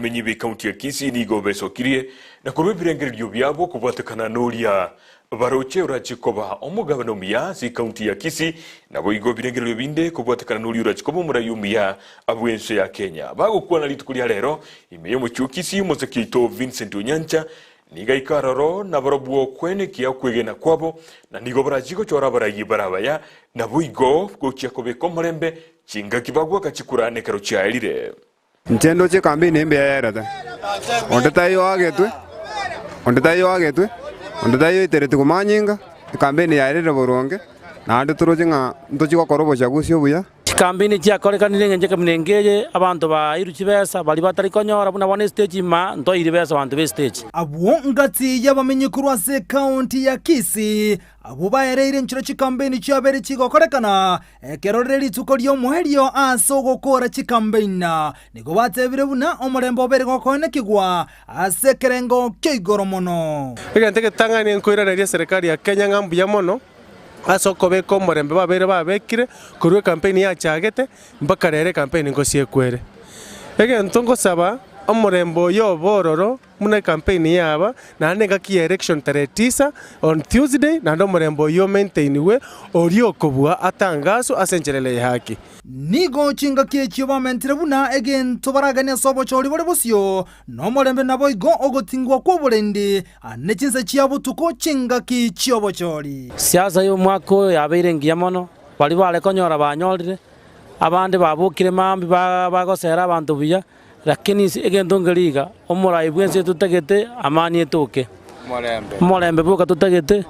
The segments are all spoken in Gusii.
Abamenyi b'ekaunti ya Kisii nigo besokirie na korwa ebirengererio biabo kobwatekana noria baroche orache koba omogabana omuya ase ekaunti ya Kisii, naboigo ebirengererio binde kobwatekana noria orache koba omorai omuya bw'ense ya Kenya. Bagokwana rituko ria rero ime y'omochie o Kisii, omosaki oito Vincent Onyancha nigo aika aroro nabarobwo kwenekia okwegena kwabo, na nigo barachie gochora abarai bare abaya, naboigo gochia kobeka omorembe chingaki bagwaka chikura nekero chiaerire. Inche ndoche ekampeni eye mbuya yaerete, onde taiyo oagetwe, onde taiyo oagetwe, onde taiyo oitereti komanyinga, ekampeni yaerire boronge, naende toroche ng'a ntochie gokora obochagusi obuya. Chikampeni chiakorekanire engencho ekabina enke eye, abanto bairwe chibesa, baria batari konyora buna bono estage ima ntoire besa abanto be estage. Abwo ngati y'abamenyi korwa ase ekaunti ya Kisii abwo baereire enchera chikampeni chiabeire chigokorekana Ekero rire rituko ri'omoerio ase ogokoora chikambeina, nigo batebire buna omorembe obeire gokoenekigwa ase ekerengo kia igoro mono. Egento egetang'ani nkoiraneria eserekari ya Kenya ng'a mbuya mono ase okobeka omorembe babeire babekire korwa ecampaign yachagete mpaka rero ecampaign ngosiekwere. Egento ngosaba omorembe oyo obe ororo. Buna ecampaign yaba, naende engaki ya election tarehe tisa on Tuesday, naende omorembe oyio omaintainigwe, oria okobua atangaswe ase enchera ere ye haki. Nigo chingaki echio bamentire buna egento baraganie ase obochori bore bosio, na omorembe naboigo ogotingwa kw'oborendi, ne chinsa chia botuko chingaki chi'obochori. Siasa y'omwaka oyo yabeire engiya mono, baria bare konyora banyorire, abande babokire mambia bagosera abanto buya. Lakini inse egento nkeri iga, omorai bw'ense totagete amani etoke, omorembe boka totagete,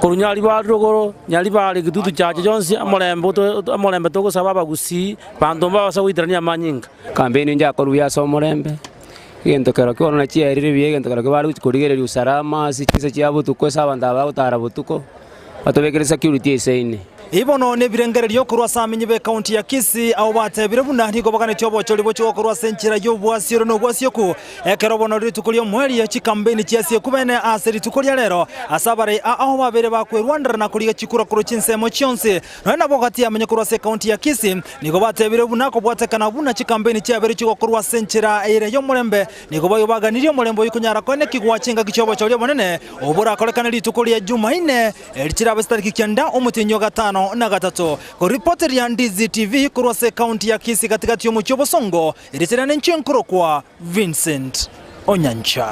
korwa nyaribari rogoro, nyaribari kitutu chache chionsi, omorembe oto omorembe togosaba abagusii, banto mbabasa goiterania amanyinga. Campaign njakorwa buya ase omorembe, egento kero bono nachiarire buya egento kero bare gochia korigereria usalama ase chinsa chia botuko ase abanto aba bagotara botuko, batobekere security eseine. Ebi bono nebirengererio korwa ase amenyi b'ekaunti ya Kisii abwo batebire buna nigo baganetie obochori bochie gokorwa ase enchera y'obwasiore na obwasioku ekero bono rituko ri'omoerio chikambeini chiasieku bene ase rituko ria rero ase abarai ao babeire bakwerwanera na korigia chikura korwa chinsemo chionsi Nonya nabo gati y'amenye korwa ase ekaunti ya Kisii nigo batebire buna kobwatekana buna chikambeini chiabeire chigokorwa ase enchera ere y'omorembe Nigo boigo baganirie omorembe oyio konyara koenekigwa chingaki chi'obochori obonene, obwo borakorekane rituko ria Jumaine, eri chirabe chitariki kianda omotienyi o gatano na gatato. Koripoteria Ndizi TV korwa ase ekaunti ya Kisii gati gati y'omochie o Bosongo, erieta riane inche nkorokwa Vincent Onyancha.